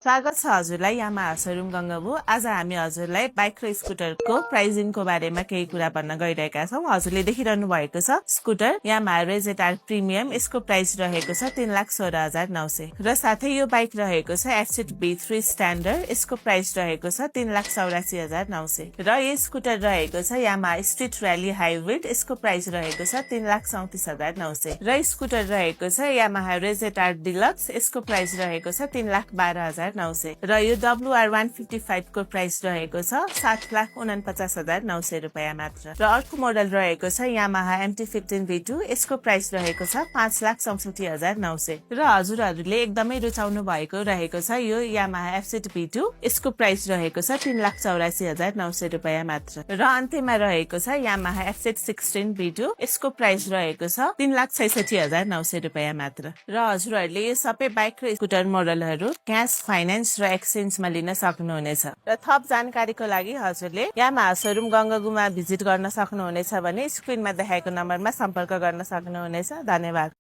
स्वागत छ हजुरलाई यामाहा शोरूम गङ्गाबु। आज हामी हजुरलाई बाइक र स्कुटरको प्राइजिङको बारेमा केही कुरा भन्न गइरहेका छौं। हजुरले देखिरहनु भएको छ स्कुटर यामाहा रेजेटार प्रिमियम। यसको प्राइस रहेको छ 3,16,900 र साथै यो बाइक रहेको छ एफजेड B3 स्ट्यान्डर्ड। यसको प्राइस रहेको छ 3,84,900 र यो स्कुटर रहेको छ यामाहा स्ट्रिट र्याली हाइब्रिड। यसको प्राइस रहेको छ 3,37,900 र स्कुटर रहेको छ यामाहा रेजेटार डिलक्स। यसको प्राइस रहेको छ 3,12,900 र यो WR155 को प्राइस रहेको छ 7,49,900 रुपैयाँ मात्र। र अर्को मोडल रहेको छ यामाहा MT-15 V2। यसको प्राइस रहेको छ 5,67,900 र हजुरहरूले एकदमै रुचाउनु भएको रहेको छ यो यामाहा FZ V2। यसको प्राइस रहेको छ 3,84,900 रुपैयाँ मात्र। र अन्त्यमा रहेको छ यामाहा FZ16 V2। यसको प्राइस रहेको छ 3,66,900 रुपैयाँ मात्र। र हजुरहरूले यो सबै बाइक र स्कुटर मोडलहरू क्याश, फाइनान्स र एक्सचेन्जमा लिन सक्नुहुनेछ। र थप जानकारीको लागि हजुरले यामाहा शोरूम गङ्गागुमा भिजिट गर्न सक्नुहुनेछ भने स्क्रिनमा देखाएको नम्बरमा सम्पर्क गर्न सक्नुहुनेछ। धन्यवाद।